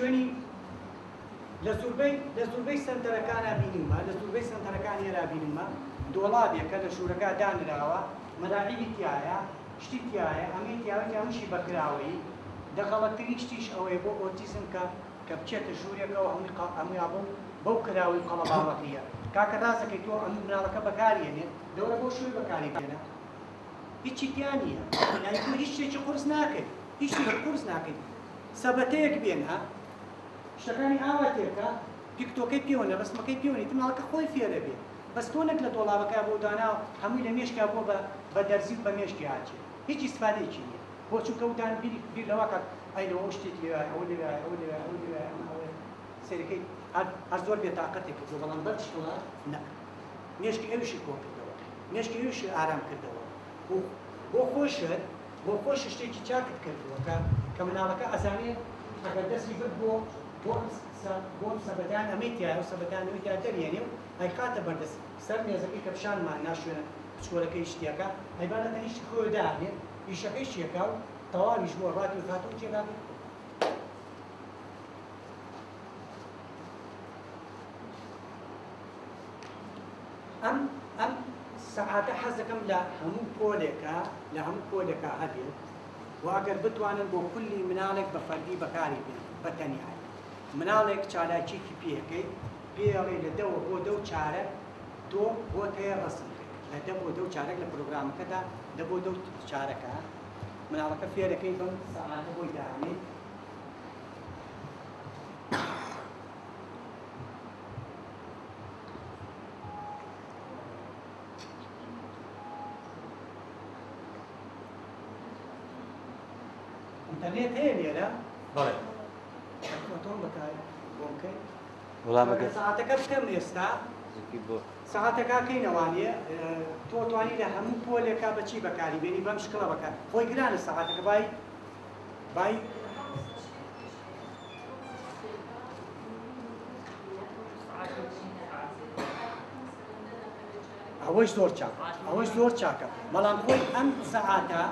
شوێنی لە زوربەی لە زوربەی سەنتەرەکانا بینیومە لە زوربەی سەنتەرەکان ئێرا بینیومە دۆڵابێکە لە ژوورەکە دانراوە مەلاعیبی تیایە شتی تیایە ئەمەی تیاوە تیا هەمووشی بەکراوەیی دە غەڵەتترین شتیش ئەوەیە بۆ ئۆتیزم کە کە بچێتە ژوورێکەوە هەمووی قە هەموویا بەو بەو کراوەی قەڵەباڵەغییە کاکە ڕاستەکەی تۆ ئەم مناڵەکە بەکاری ئەنێ دەوەرە بەو شێوەی بەکاری بێنە هیچی تیا نییە یانی تۆ هیچ شتێکی قورس ناکەی هیچ شتێکی قورس ناکەی سەبەتەیەک بێنە شتەکانی ئاوا تێکە پیکتۆکەی پێوەنە ڕسمەکەی پێوەنی تر مناڵەکە خۆی فێرە بێ بەس تۆ نەک لە دۆڵابەکە بۆ داناوە هەمووی لە مێشکیا بووە بە بە دەرزی و بە مێشکی ئاچێ هیچ ئیستفادەیەکی نییە بۆ چونکە ئەو دان بیری بیر لەوە کات ئەی لەوە ئەو شتێک لەوێ ئەوە لەوێ ئەوە لەوێ ئەوە لەوێ ئەمە ئەوەیە سەیرەکەی هەر هەر زۆر بێتاقەتێک کردووە بەڵام بەم شکڵە نە مێشکی ئەویشی کۆ کردەوە مێشکی ئەویشی ئارام کردەوە و بۆ خۆشت بۆ خۆش شتێکی چاکت کردووە کە کە مناڵەکە ئەزانێ ئەگەر دەستی برد بۆ بۆ ئەم بۆ ئەم سەبەتەیان ئەمەی تیایە ئەو سەبەتەیان ئەوی تیا دەریێنێ و ئەیخاتە بەردەست سەر مێزەکەی کە پیشانمان نا شوێنە بچکۆلەکەی شتیەکە ئەیبا لە تەنیشتی خۆی دانێ ئیشەکەی شیەکا و تەواویش بووە ڕاتی خاتوو جێگاکەی خۆی. ئەم ئەم سەعاتە حەز دەکەم لە هەموو پۆلێکا لە هەموو پۆلێکا هەبێت و ئەگەر بتوانن بۆ کولی مناڵێک بە فەردی بەکاری بێنن بە تەنیایی مناڵێک چالاکیەکی پێ ئەکەی پێی ئەڵێی لە دەوە بۆ دە و چارەک تۆ بۆت هەیە ڕەسم بکەی لە دە بۆ دە و چارەک لە پرۆگرامەکەدا دە بۆ دە و چارەکە مناڵەکە فێرەکەی بەم سەعاتە بۆی دانێی. ئینتەرنێت هەیە لێرە؟ بەڵێ. تۆم بەکار بۆم کەی؟ وەڵا مەگەر سەعاتەکە بکەم ئێستا سەعاتەکە کەینەوانێ تۆ توانی لە هەموو پۆلێکا بەچی بەکاری بێنی بەم شکڵە بەکار خۆی گرانە سەعاتەکە بای بای ئەوەش زۆر چاکە ئەوەش زۆر چاکە بەڵام خۆی ئەم سەعاتە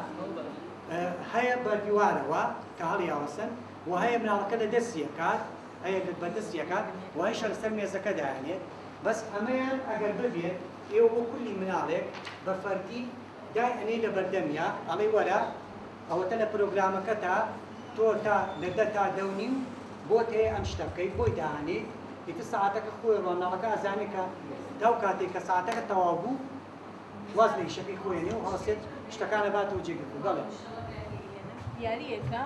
هەیە بە دیوارەوە کە هەڵیاوەسن و هەیە مناڵەکە لە دەستیەکات هەیە بە دەستیەکات و هەیشە لەسەر مێزەکە دایانێت بەس ئەمەیان ئەگەر ببێت ئێوە بۆ کولی مناڵێک بە فەردی دای ئەنێی لە بەردەمیا ئەڵێی وەرە ئەوەتە لە پرۆگرامەکەتا تۆ تا لە دە تا دە و نیو بۆت هەیە ئەم شتە بکەیت بۆی دائەنێیت ئیتر سەعاتەکە خۆی ڕوا مناڵەکە ئەزانێ کە تاو کاتێک کە سەعاتەکە تەواو بوو واز لە ئیشەکەی خۆی ئەنێ و هەڵەسێت شتەکان ئەباتەوە جێگەی خۆی بەڵێ. یاریەکە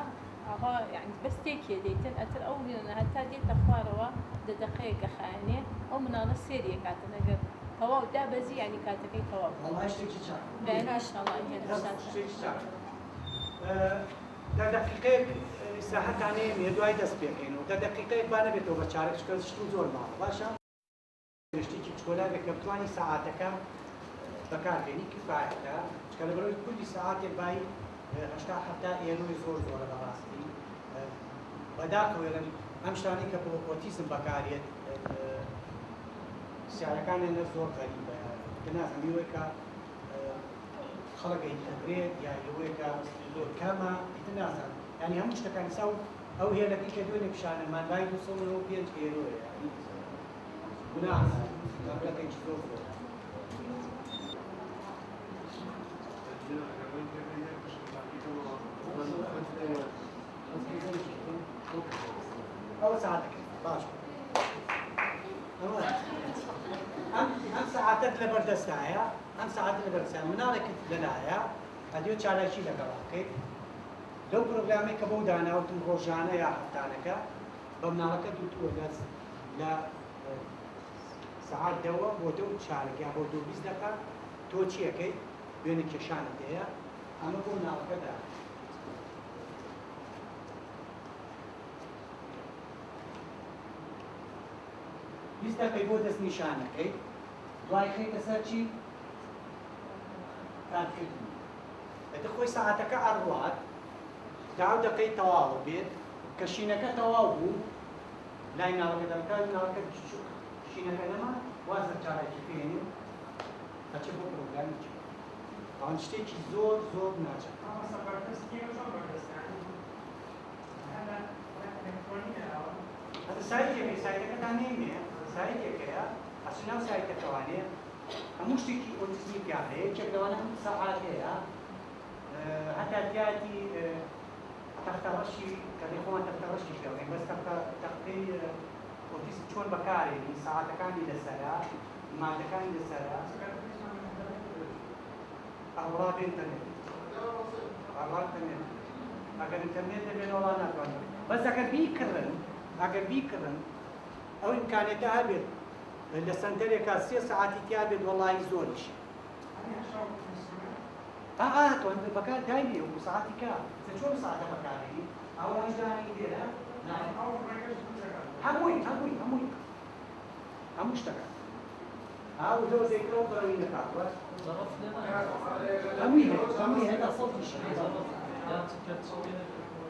ئاوا یانی بەس تێکیە دەیتن ئەتر ئەو هەتا دێتە خوارەوە دە دەقەیەک ئەخایەنێ ئەو مناڵە سێری ئەکاتن ئەگەر تەواو دابەزی یانی کاتەکەی تەواو بوو. وەڵای شتێکی چاک. بەیانی ئیشاڵا ئەیهێنم شاتان. شتێکی چاک. دە دەقیقەیەک ئیسراحەتان نەیەمێ دوای دەست پێکەینەوە دە دەقیقەیەک با نەبێتەوە بە چارەک چونکە شتم زۆر ماوە باشە. شتێکی بچکۆلە بێت کە بتوانی سەعاتەکە بەکار بێنی کفایەتە چکە لەبەرەوەی کولی سەعاتێک بای 80 70 ئێرۆی زۆر زۆرە بەڕاستی بەداخەوە ئێڵێم ئەم شتانەی کە بۆ ئۆتیزم بەکارێت سیارەکانیان لە زۆر غەریبە کە نازانم ئەوەی کە خەڵک ئەیکڕێت یا ئەوەی کە زۆر کەمە ئیتر نازانم یعنی هەموو شتەکانی سا و ئەو هێلەکەی کە دوێنێ پیشانەمان بای 295 ئێرۆیە یعنی گوناحە مەبلەغێکی زۆر زۆرە. ئەوە سەعاتەکەی باش ئەم ئەم سەعاتەت لەبەر دەستایە ئەم سەعاتە لەبەر دەستایە مناڵێکت لەلایە ئەدیۆ چالاکی لەگەڵا بکەیت لەو پرۆگرامەی کە بەو داناوتم ڕۆژانە یا هەفتانەکە بە مناڵەکە دوتووە لە لە سەعات دەوە بۆ دە و چارەک یا بۆ دە و 20 دەقە تۆ چی ئەکەیت وێنە کێشانت هەیە ئەمە بۆ مناڵەکە دا 20 دەقەی بۆ دەست نیشانەکەی دوای خەیتە سەر چی کارکردنی ئەتە خۆی سەعاتەکە ئەڕوات تا ئەو دەقەی تەواو بێت کە شینەکە تەواو بوو لای مناڵەکە دەکات مناڵەکە شینەکە نەما واز لە چالاکیەکە هێنێ و ئەچێ بۆ پرۆگرامی چی ئەوان شتێکی زۆر زۆر ناچە. مامۆستا بەردەست نییە چۆن بەردەستە یانی هەر لە ئەلکترۆنی ناوە. سایتێکە، سایتەکەتان نەیمێ، سایتێکەیە، ئەچن ناو سایتەکەوانێ هەموو شتێکی ئۆتیزمی تیا هەیە، یەکێک لەوانە ئەم سەعاتەیە، هەتا تیاتی تەختە ڕەشی کە لێ خۆمان تەختە ڕەشی پێڵێن، بەس تەختە تەختەی ئۆتیزم چۆن بەکارێنی، سەعاتەکانی لەسەرە، مادەکانی لەسەرە. ئەوڵا بێ ئینتەرنێت، ئەوڵا ئینتەرنێت، ئەگەر ئینتەرنێت نەبێت ئەوڵا ناتوانێت. بەس ئەگەر بیکڕن، ئەگەر بیکڕن ئەو ئیمکانێتە هەبێت لە سەنتەرێکا 3 سەعاتی تیا بێت، وەڵایی زۆریش. ئا تۆ بەکار داینێ وەکو سەعاتی کا، سە چۆن سەعاتە بەکارێنی؟ ئەوانیش دانی لێرە؟ نا. هەمووی، هەمووی، هەمووی، هەموو شتەکە. ئاو لەو زەیتەوە بەڕەوی نەکات. هەمووی هەیە، هەمووی هەیە، تا سەوتیشی هەیە.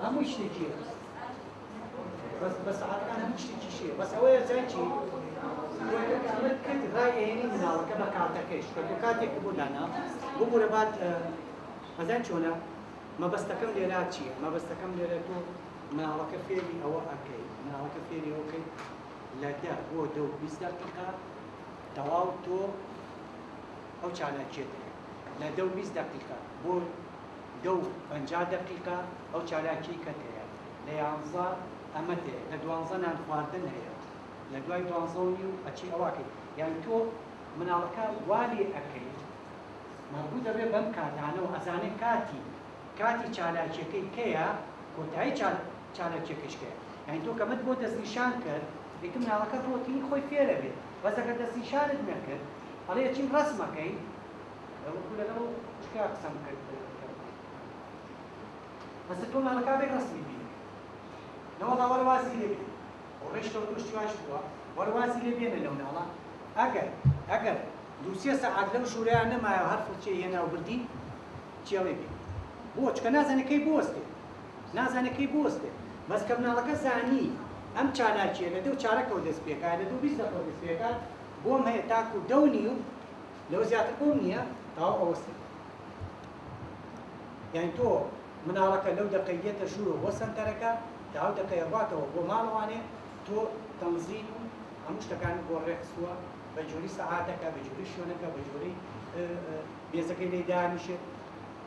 هەمووی شتێکی هەیە. بەس بە سەعاتەکان هەموو شتێکیش هەیە. بەس ئەوەیە زای چی؟ ئەمە کرد ڕای ئەهێنی مناڵەکە بە کاتەکەیش، کە تۆ کاتێک بۆ دانا ببوورە بات. ئەزای چۆنە؟ مەبەستەکەم لێرە چییە؟ مەبەستەکەم لێرە تۆ مناڵەکە فێری ئەوە ئەکەی، مناڵەکە فێری ئەوەکەی لە 10 بۆ 10 و 20 دقیقە تەواو تۆ ئەو چالاکیەت هەیە، لە 10 و 20 دقیقە بۆ 10 و 50 دقیقە ئەو چالاکی کەت هەیە، لە 11 ئەمەت هەیە، لە 12 نان خواردن هەیە، لە دوای 12:30 ئەچی ئەوواکەی. یان تۆ مناڵەکە وا لێ ئەکەی مەربوط دەبێت بەم کاتانەوە، ئەزانێت کاتی چالاکیەکەی کەیە، کۆتایی چالاکیەکەش کەیە. یعنی تۆ کەمت بۆ دەستنیشان کرد، ئیتر مناڵەکە ڕۆتینی خۆی فێرە بێت. بەس ئەگەر دەستنیشانت نەکرد، ئەڵێ ئەچین ڕەسمەکەی، وەکو لەگەڵ خوشکا قسەم کرد، بەس تۆ مناڵەکە بێ ڕەسمی بینی، نەوەڵا وەرە وازی لێ بێ، ڕێشتەوە تۆ شتی واش بووە، وەرە وازی لێ بێنە لەو ناڵە. ئەگەر 2-3 سەعات لەو ژوورەیان نەمایەوە، هەر فڵچەی هێنا و بردی، چێڵێ بێ. بۆ؟ چونکە نازانێت کەی بوەستێ، نازانێت کەی بوەستێ. بەس کە مناڵەکە زانی ئەم چالاکیە لە 10:15ەوە دەست پێکات، لە 10:20 دەقەوە دەست پێکات، بۆم هەیە تاکو 10:30، لەو زیاتر بۆم نییە، تەواو ئەوەستێ. یعنی تۆ مناڵەکە لەو دەقەیەتە ژوورەوە بۆ سەنتەرەکە، تا ئەو دەقەیە ڕاتەوە بۆ ماڵەوانێ، تۆ تەنزیم و هەموو شتەکانی بۆ ڕێکخستووە، بە جۆری سەعاتەکە، بە جۆری شوێنەکە، بە جۆری مێزەکەی لێ دانیشێت،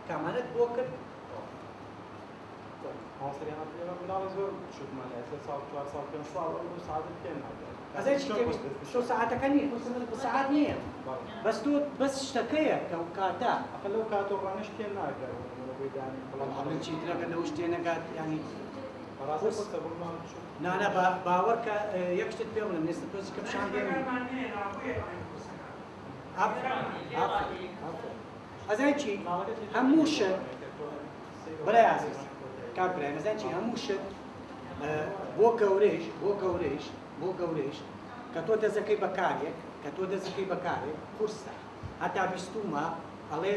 کامانەت بۆ کرد. مناڵی زۆر بچووکمان هەیە، 3 ساڵ، 4 ساڵ، 5 ساڵ، ئەو دوو سەعاتە پێ ناگات. ئەزای چی تێ تۆ سەعاتەکە نییە، تۆ سەعات نییە، بەس تۆ بەس شتەکەیە کە ئەو کاتە. ئەخە لەو کاتە ڕانش تێ ناگات، بۆی دانی. بەڵام من چیترەکە لەو شتێ نەگات، یعنی بەڕاستی قورسە بۆ مناڵ بچووک. نا، نا، باوەڕ کە یەک شتت پێ بڵێم، ئێستا تۆ کە پیشان بێنم. ئەزای چی؟ هەموو شت برای عزیز، کاک برایم، ئەزای چی؟ هەموو شت بۆ گەورەیش، بۆ گەورەیش، بۆ گەورەیش کە تۆ دەزەکەی بەکارێک، کە تۆ دەزەکەی بەکارێک قورسە. هەتا بیستومە ئەڵێ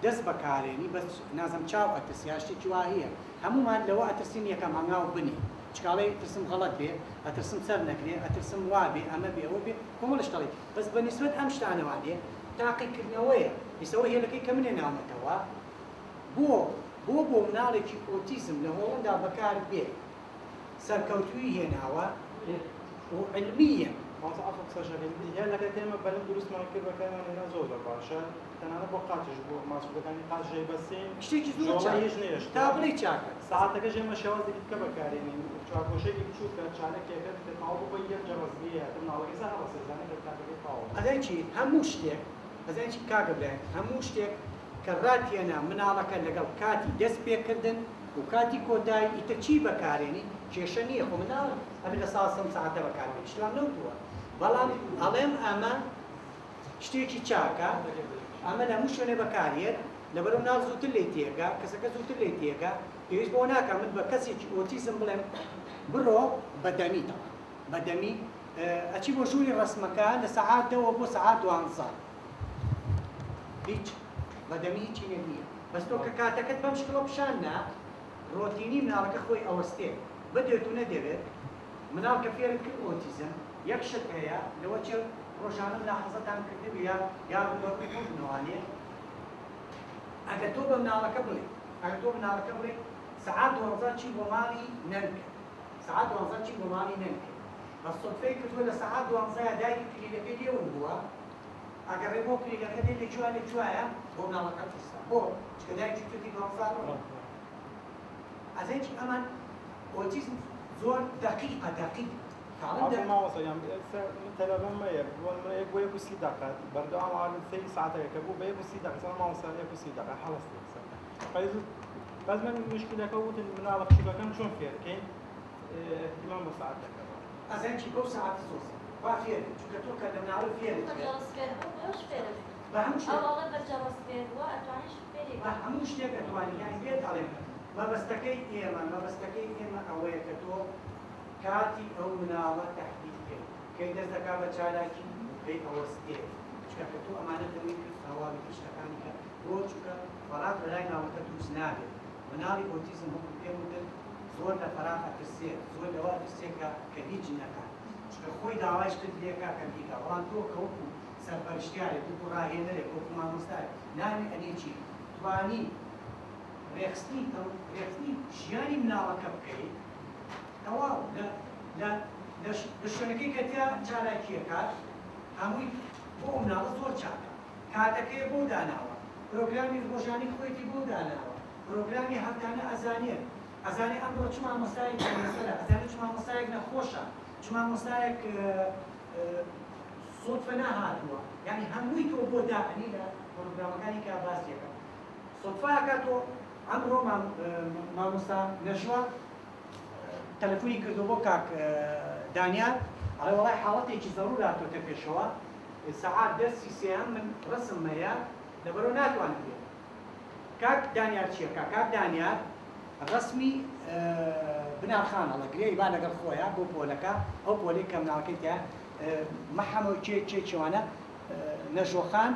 دەست بەکارێنی، بەس نازم چاو ئەترسی، یا شتێکی وا هەیە. هەمومان لەوە ئەترسین یەکەم هەنگاو بنی. چکاڵێ ترسم غەڵەت بێ، ئەترسم سەر نەگرێ، ئەترسم وا بێ، ئەمە بێ، ئەوە بێ، کۆمەڵ شتەڵێ. بەس بە نیسبەت ئەم شتانەوانێ تاقیکردنەوەیە. ئێستا هێلەکەی کە منێ ناومەتەوە، بۆ بۆ مناڵێکی ئۆتیزم لە هۆڵندا بەکار بێ سەرکەوتووی هێناوە و علمیە. مازە عەفو قسە شەکەی. هێلەکە ئێمە بەلەم دروستمان کرد بەکارمان هێنا زۆر زۆر باشە، تەنانەت بۆ قاچیش بۆ ماسوولەکانی قاچ ژێ بەسین. شتێکی زۆر جۆڵە چاک. هیچ نەیەشتووە. تا بڵێی چاکە. ساعتەکەش ئێمە شێوازێکی دیکە بەکارێنین، چوارگۆشەیەکی بچووکە، چارەکێکە کە تەواو بۆ خۆی یەک جەڕەزگەیە، هەتا مناڵەکەی زان هەڕەسێ، زانێت کە کاتەکەی تەواو. ئەزای چی؟ هەموو شتێک، ئەزای چی کاکە برایم؟ هەموو شتێک کە ڕاتێنا مناڵەکە لەگەڵ کاتی دەست پێکردن و کاتی کۆتایی ئیتر چی بەکارێنی کێشە نییە. خۆ مناڵ ئەبێ لە ساڵ سەم ساعتە بەکاربێنی، شتوان نەوتووە. بەڵام ئەڵێم ئەمە شتێکی چاکە، ئەمە لە هەموو شوێنێ بەکارێت، لەبەرەو مناڵ زووتر لێی تێگا، کەسەکە زووتر لێی تێگا. پێویست بۆ ناکە من بە کەسێکی ئۆتیزم بڵێم بڕۆ بەدەمی، تەواو بەدەمی، ئەچی بۆ ژووری ڕەسمەکە لە سەعات دەوە بۆ سەعات 12، هیچ بەدەمی هیچی نییە. بەس تۆ کە کاتەکەت بەم شکڵە پیشان نا، ڕۆتینی مناڵەکە خۆی ئەوەستێ، بدێت و نەدەوێت. مناڵ کە فێرت کرد ئۆتیزم، یەک شت هەیە لەوە چێ ڕۆژانە ملاحەزەتان کردبێ یا ڕووبەڕووی خۆ بنەوانێ. ئەگەر تۆ بە مناڵەکە بڵێ، ئەگەر تۆ مناڵەکە بڵێ سەعات 12 چی بۆ ماڵی نەنکە، سەعات 12 چی بۆ ماڵی نەنکە، بەس سودفەی کردووە لە سەعات دوانزەیا دایکی کلیلەکەی لێ ون بووە ئەگەڕێ بۆ کلیلەکە دێ لە کوێ لە کوێیە بۆ مناڵەکە قورسە بۆ چونکە دایکی وتویەتی دوانزە ڕۆ ئەزانی چی ئەمان ئۆتیزم زۆر دەقیقە دەقیق کاڵم عەفوو دەق مامۆستا گیان ئێستا من تەلەبەم هەیە بۆ نمونە یەک بۆ یەک و سی دەقە بەردەوام ئاوا سەیری سەعاتەکە کە بوو بە یەک و سی دەقە سەڵام مامۆستا یەک و سی دەقە هەڵەستی یەکسەر فەیز بەس من مشکلەکە وتن مناڵە بچووکەکەم چۆن فێرکەین اهتمام بە سەعاتەکە بە ئەزانی چی بەو سەعاتە زۆر زەحمەتە با فێر بێت چونکە تۆ کە لە مناڵی فێرت بە کرد جەڕەس فێر بوو بەوەش فێرە بێت بە هەموو ئەو شتێک ئەڵێ بە جەڕەس فێر بووە ئەتوانیش فێری بە بکەی. هەموو شتێک ئەتوانی یانی پێت ئەڵێم مەبەستەکەی ئێمە مەبەستەکەی ئێمە ئەوەیە کە تۆ کاتی ئەو مناڵە تەحدید کەی کەی دەست دەکا بە چالاکی و کەی ئەوەستێ چونکە کە تۆ ئەمانەت هەمووی کرد تەواوی تر شتەکانی کە بۆ چونکە فەراغ لە لای مناڵەکە دروست نابێت مناڵی ئۆتیزم وەکو پێم وتن زۆر لە فەراغ ئەترسێت زۆر لەوە ئەترسێت کە کە هیچ نەکات چونکە خۆی داوای شتت لێکا کە بیکا بەڵام تۆ کە وەکو سەرپەرشتیارێک وەکو ڕاهێنەرێک وەکو مامۆستایەک ناوی ئەنێی چی توانی ڕێکخستنی ڕێکخستنی ژیانی مناڵەکە بکەیت تەواو لە لە لە شوێنەکەی کە تیا چالاکیەکات هەمووی بۆ ئەو مناڵە زۆر چاکە کاتەکەی بۆ داناوە پرۆگرامی ڕۆژانی خۆیتی بۆ داناوە پرۆگرامی هەفتانە ئەزانێت ئەزانێ ئەمڕۆ چ مامۆستایەک لەسەرە ئەزانێ چ مامۆستایەک نەخۆشە چ مامۆستایەک سودفە نەهاتووە یعنی هەمووی تۆ بۆ دائەنی لە پرۆگرامەکانی کە باسیەکە سودفە ئەکات تۆ ئەمڕۆ مامۆستا نەژوا تەلەفۆنی کردو بۆ کاک دانیال ئەڵێ وەڵای حاڵەتێکی زەرور هاتۆتە پێشەوە سەعات دەرسی سێهەم من ڕەسم هەیە لەبەرەوە ناتوانم بێم. کاک دانیار چیەکا؟ کاک دانیار ڕەسمی بنارخان هەڵەگرێ ئیبا لەگەڵ خۆیا بۆ پۆلەکە ئەو پۆلەی کە مناڵەکەی تیا مەحەمە و کێ کێ کێوانە نەژۆخان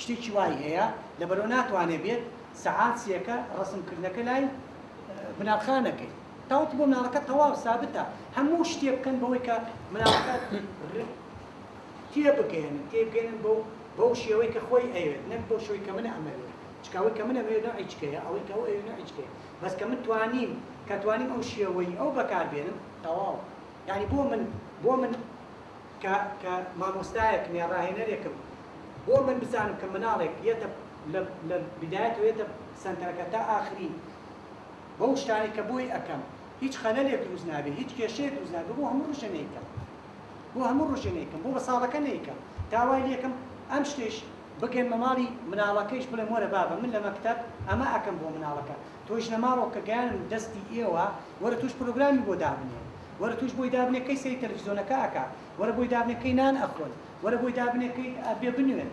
شتێکی وای هەیە لەبەرەوە ناتوانێ بێت سەعات سێکە ڕەسمکردنەکە لای بنارخانەکەی تاوت بۆ مناڵەکە تەواو سابتە هەموو شتێ بکەن بەوەی کە مناڵەکە تێبگەیەنن تێبگەیەنن بەو بەو شێوەی کە خۆی ئەیەوێت نەک بەو شێوەی کە من ئەمەوێت چونکە ئەوەی کە من ئەمەوێت نەوعی چکەیە ئەوەی کە ئەو ئەیەوێت نەوعی چکەیە بەس کە من توانیم کە توانیم ئەو شێوەی ئەو بەکار بێنم تەواو یانی بۆ من بۆ من کە کە مامۆستایەکم یا ڕاهێنەرێکم بۆ من بزانم کە مناڵێک یەتە لە لە بدایەتەوە یەتە سەنتەرەکە تا ئاخری بەو شتانەی کە بۆی ئەکەم هیچ خەلەلێک دروست نابێ هیچ کێشەیەک دروست نابێ بۆ هەموو ڕۆژێ نەیکەم بۆ هەموو ڕۆژێ نەیکەم بۆ بە ساڵەکە نەیکەم تا وای لێکەم ئەم شتەیش بگەنمە ماڵی مناڵەکەیش بڵێم وەرە بابە من لە مەکتەب ئەمە ئەکەم بۆ مناڵەکە تۆیش لە ماڵەوە کە گەیانم دەستی ئێوە وەرە تۆش پرۆگرامی بۆ دابنێ وەرە تۆش بۆی دابنێ کەی سەیری تەلەفزیۆنەکە ئەکا وەرە بۆی دابنێ کەی نان ئەخۆن وەرە بۆی دابنێ کەی ئەبێ بنوێن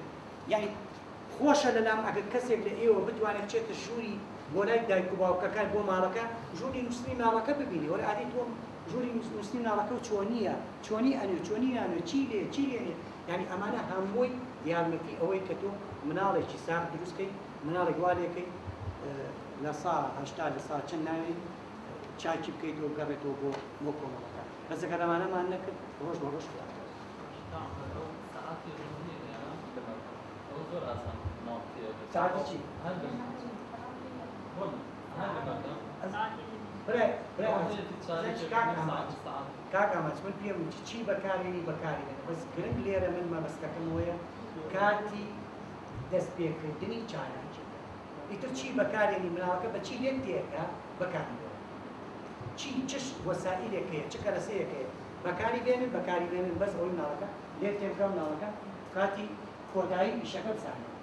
یەعنی خۆشە لەلام ئەگەر کەسێک لە ئێوە بتوانێت بچێتە ژووری بۆ لای دایک و باوکەکە بۆ ماڵەکە ژووری نووستنی ماڵەکە ببینێ وەرە ئادەی تۆ ژووری نووستنی ماڵەکە و چۆنییە چۆنی ئەنوێ چۆنی نانوێ چی لێ چی لێ نیە یانی ئەمانە هەمووی یارمەتی ئەوەی کە تۆ مناڵێکی ساغ دروست کەی مناڵێک وا لێکەی لە سا 80 لە سا چەند ناوێ چاکی بکەیتەوە بگەڕێتەوە بۆ بۆ کۆمەڵەکە بەس ئەگەر ئەمانەمان نەکرد ڕۆژ بە ڕۆژ خراپتر. ساعتی چی؟ برای برای کاک ئامانج کاک ئامانج من پێم وتی چی بەکارێنی بەکاری بێنە بەس گرنگ لێرە من مەبەستەکەم ئەوەیە کاتی دەستپێکردنی چالاکیەکە ئیتر چی بەکارێنی مناڵەکە بە چی لێت تێکە بەکاری بێنە چی چ وەسائیلێک هەیە چ کەرەسەیەک هەیە بەکاری بێنن بەکاری بێنن بەس ئەوەی مناڵەکە لێت تێبگا مناڵەکە کاتی کۆتایی ئیشەکە بزانێت.